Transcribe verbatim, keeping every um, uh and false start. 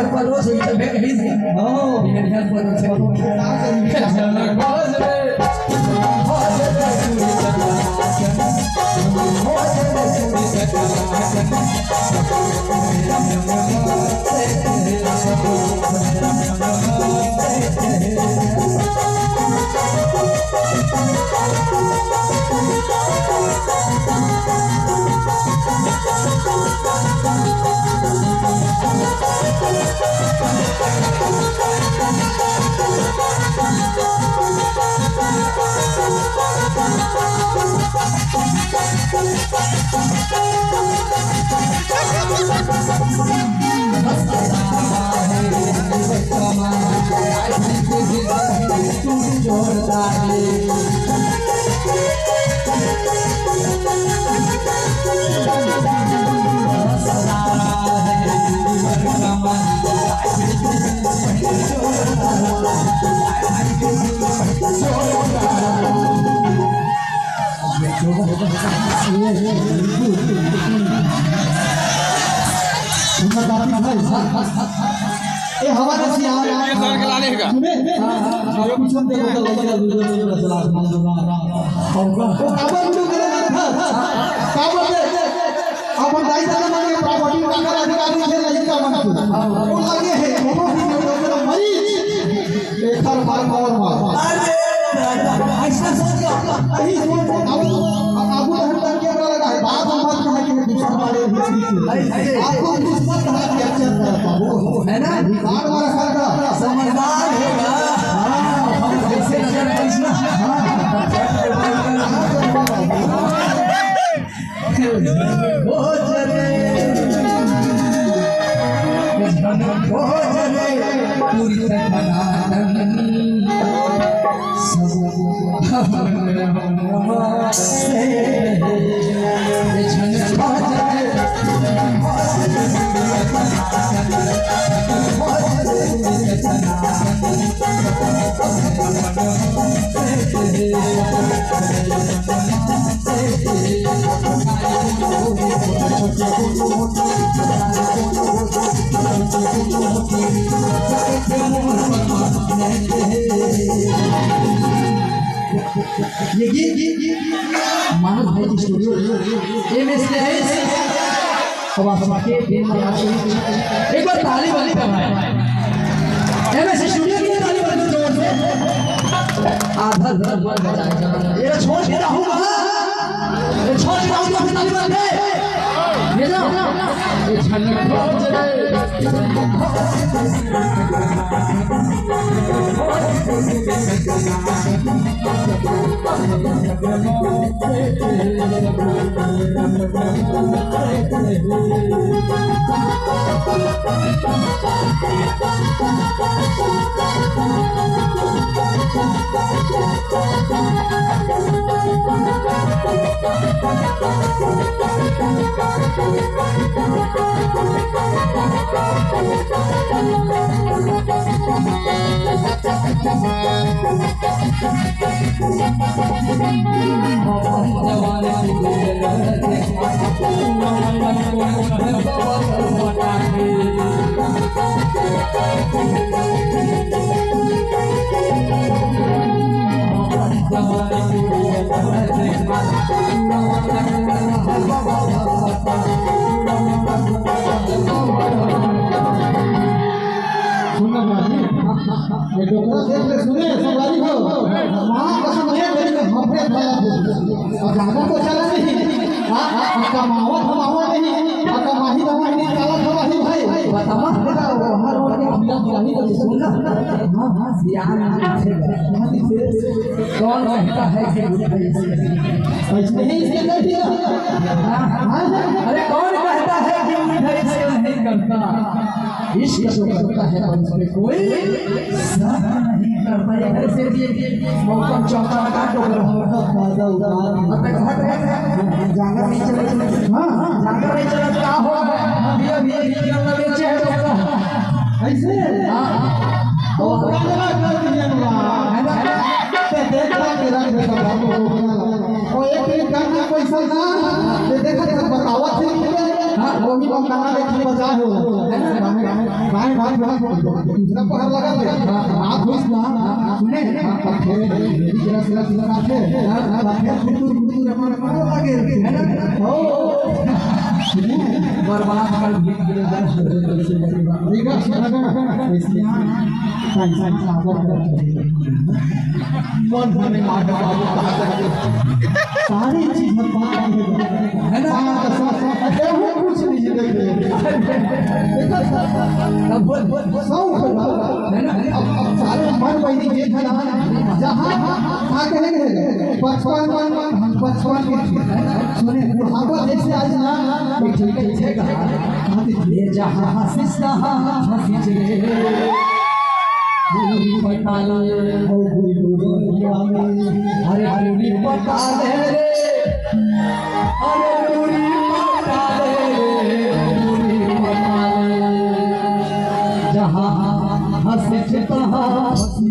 परोस के भेज दे। हाँ। बिहनिया परोस के। ए, हमारे सियान ये सर के लाने का। सुने? हाँ, हाँ, हाँ, कुछ हम देखो तो लगे, लगे, लगे, लगे, लगे, लगे। वो काबर वीडियो करे ना था? काबर दे? अपन दाई दादा मन के प्रॉपर्टी का अधिकार नहीं है, नहीं का मन को। वो लगे है, वो भी वीडियो करे, मरीज। एकर मार और मार। अरे, ऐसा सोच के, यही सोच के, अब, अब, अब हम तक क्या लगा है? बात हम बात कहा कि दूसरा वाले भी ठीक है। आपको दुश्मन कहा कि अच्छा था, वो, है ना? बार बार खाता। समझदार होगा। हाँ, हम कैसे नजर कैसे? हाँ। ये गीत मानस भाई के स्टूडियो, एमएस के है। अब आप सबके दिल में आके एक बार ताली बजाइए भाई। एमएस स्टूडियो की ताली बजाइए जोर से। आधा घर बन जाएगा। ये छोड़ के रहूंगा। ये छोड़ के रहूंगा, फिर ताली बजाइए। ये जाओ। ये झनक बज रहे। सुन ना भाई, ये डोकरा देख ले, सुने, संगवारी हो, माँ कसम है, तेरे को हफड़े फैला दे। और ज्यादा तो चला नहीं। हाँ, हाँ, कमावा धमावा नहीं, हाँ, कमाही धमाही नहीं, काला धमाही भाई। बतावा, बतावा, हर रोज के खिला खिलाही तो सुन ना। हाँ, हाँ, सियान, हाँ, कौन कहता है कि बुढ़ाई से? कैसे नहीं इसके कर दिया? हाँ, हाँ, अरे कौन कहता है कि बुढ़ाई से नहीं करता? इश्क जो करता है, पर उस पे कोई शक नहीं करता। ये घर से भी मौका चौका का टोकरा। फायदा उठा। अब तक हट गए। जांगर नहीं चला। हाँ, हाँ। जांगर नहीं चला, क्या हो? अभी, अभी एक किलो का बेचे है टोकरा। ऐसे? हाँ। तो गंगा कर दिया ना। है ना? ते देखा कि रंग देखा बाबू टोकरा। वो एक एक गंगा पैसा ना। ते देखा कि बतावा थे। हाँ, वो भी कम करना देखी बचा हो। है ना? भाई, भाई, भाई, दूसरा पहर लगा दे। रात होइस ना, सुने, पत्थर, मेरी जरा सिला, सिला काटे, पत्थर, कुतुर, कुतुर, अपन, अपन लगे रहते हैं ना? ओ, सुने, बर्बाद कर दिया। देखा, सुना ना, इसलिए साइंस, साइंस, साइंस, मन होने मार डाला। सारी चीज हम बात है ना? हाँ, तो सब, सब, सब, वो कुछ नहीं है, देख ले। अब बोल, बोल, बोल। सब होगा। है ना? अब, अब सारे मन वही जे था ना, जहाँ, हाँ, कहेंगे, बचपन, हम बचपन के थे। सुने, बुढ़ापा जैसे आज ना, तो ठीक है, ठीक है। ये जहाँ हंसी, हंसी, पूरी पटाल, ओ गुरु दुनिया में, अरे पूरी पटाल रे, अरे पूरी पटाल रे, पूरी पटाल। जहाँ हंसी, तहाँ हंसी।